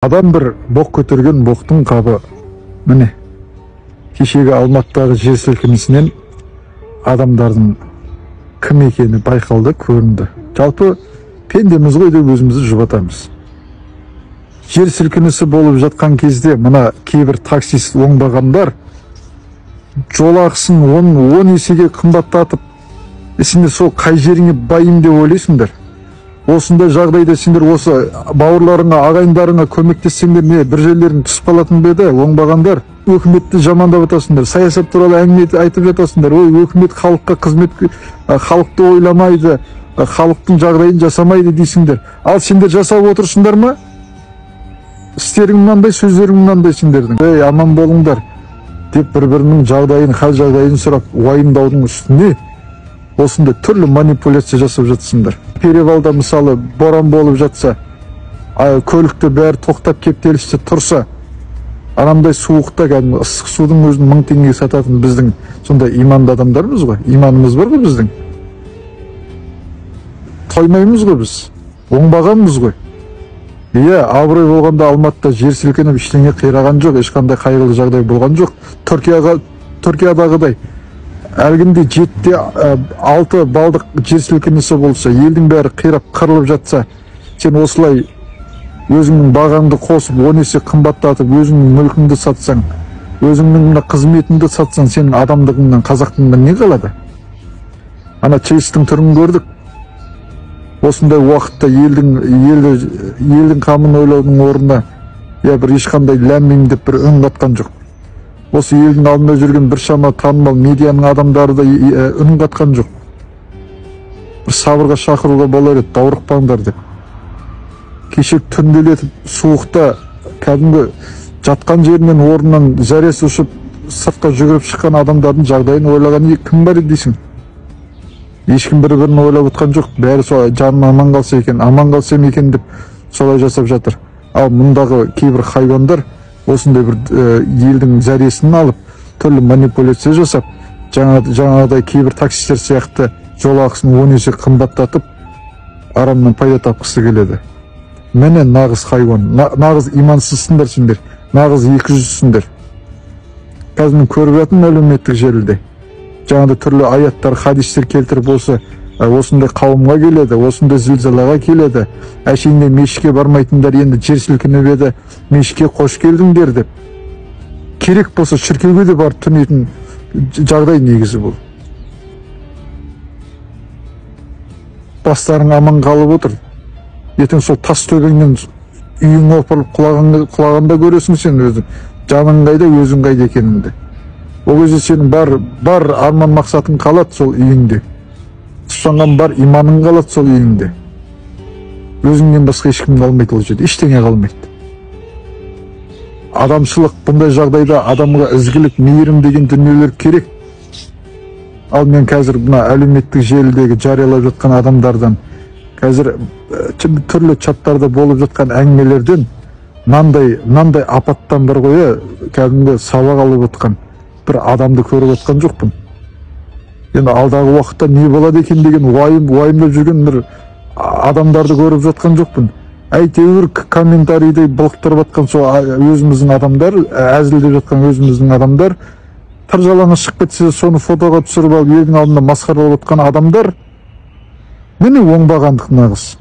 Адам бір боқ көтерген боқтың қабы. Міне, кешегі Алматыдағы жер сілкінісінен адамдардың кім екені байқалды, көрінді. Жалпы пендеміз ғой деп өзімізді жұбатамыз. Жер сілкінісі болып жатқан кезде мына кейбір таксист оңбағандар жол ақысын 10 есеге қымбаттатып, сендер сол қай жеріңе байым деп ойлайсыңдар? Осындай жағдайда сендер осы бауырларыңа, ағайындарыңа көмектессеңдер, не бір жерлерің түсіп қалатын ба еді? Оңбағандар, өкіметті жамандап жатасыңдар, саясат туралы әңгіме айтып жатасыңдар. Ой, өкімет халыққа қызмет, халықты ойламайды, халықтың жағдайын жасамайды дейсіңдер. Ал сендер жасап отырсыңдар ма? Істерің мынандай, сөздерің мынандай сендердің. Ей, аман болыңдар деп бір-бірінің жағдайын, хал жағдайын сұрап, уайымдаудың үстіне осындай түрлі манипуляция жасап жатсыңдар. Перевалда мысалы боран болып жатса, көлікті бәрі тоқтап кептелісте тұрса, анамдай суықта кәдімгі ыстық судың өзін 1000 теңгеге сататын біздің сондай иманды адамдармыз ғой, иманымыз бар ғой біздің. Тоймаймыз ғой біз, оңбағанбыз ғой. Иә, абырой болғанда Алматыда жер сілкініп ештеңе қираған жоқ, ешқандай қайғылы жағдай болған жоқ. Түркиядағыдай әлгінде 7-6 балдық жер сілкінісі болса, елдің бәрі қирап қырылып жатса, сен осылай өзіңнің бағаңды қосып 10 есе қымбаттатып, өзіңнің мүлкіңді сатсаң, өзіңнің мына қызметіңді сатсаң, сенің адамдығыңнан, қазақтығыңнан не қалады? Ана Чейстің түрін көрдік. Осындай уақытта елдің қамын ойлаудың орнына я бір ешқандай ләм-мим деп бір үн қатқан жоқ. Осы елдің алдында жүрген біршама танымал медианың адамдары да үн қатқан жоқ. Бір сабырға шақыруға болар еді, даурықпаңдар деп. Кеше түнделетіп суықта кәдімгі жатқан жерінен орнынан зәресі ұшып сыртқа жүгіріп шыққан адамдардың жағдайын ойлаған кім бар еді дейсің? Ешкім бір-бірін ойлап отқан жоқ. Бәрі солай жаным аман қалса екен, аман қалсам екен деп солай жасап жатыр. Ал мұндағы кейбір хайуандар осындай бір елдің зәресін алып, түрлі манипуляция жасап, жаңағыдай кейбір таксистер сияқты жол ақысын 10 есе қымбаттатып, арамнан пайда тапқысы келеді. Міне нағыз хайуан, нағыз имансызсыңдар сендер, нағыз екіжүздісіңдер. Қазір мен көріп жатырмын әлеуметтік желіде. Жаңағыдай түрлі аяттар, хадистер келтіріп осы осындай қауымға келеді, осындай зілзалаға келеді. Әшейінде мешітке бармайтындар енді жер сілкініп еді, мешітке қош келдіңдер деп. Керек болса шіркеуге де барып түнейтін жағдай негізі бұл. Бастарың аман қалып отыр. Ертең сол тас төбеңнен үйің опырылып құлағанда көресің сен өзің. Жаның қайда, өзің қайда екеніңді. Ол кезде сенің бар арман мақсатың қалады сол үйіңде. Ұстанған бар иманың қалады сол үйіңде. Өзіңнен басқа ешкім қалмайды ол жерде, ештеңе қалмайды. Адамшылық бұндай жағдайда адамға ізгілік, мейірім деген дүниелер керек. Ал мен қазір мына әлеуметтік желідегі жариялап жатқан адамдардан, қазір түрлі чаттарда болып жатқан әңгімелерден мынандай апаттан бір ғой, кәдімгі сабақ алып отқан бір адамды көріп отқан жоқпын. Енді алдағы уақытта не болады екен деген уайымдап жүрген бір адамдарды көріп жатқан жоқпын. Әйтеуір комментарийде былықтырып жатқан сол өзіміздің адамдар, әзілдеп жатқан өзіміздің адамдар, тыр жалаңаш шығып кетсе соны фотоға түсіріп алып елдің алдында масқаралап жатқан адамдар, міне оңбағандық нағыз.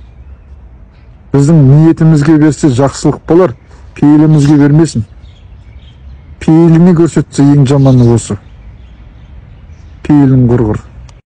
Біздің ниетімізге берсе жақсылық болар, пейілімізге бермесін. Пейіліңе көрсетсе ең жаманы осы. Пейілің құрғыр.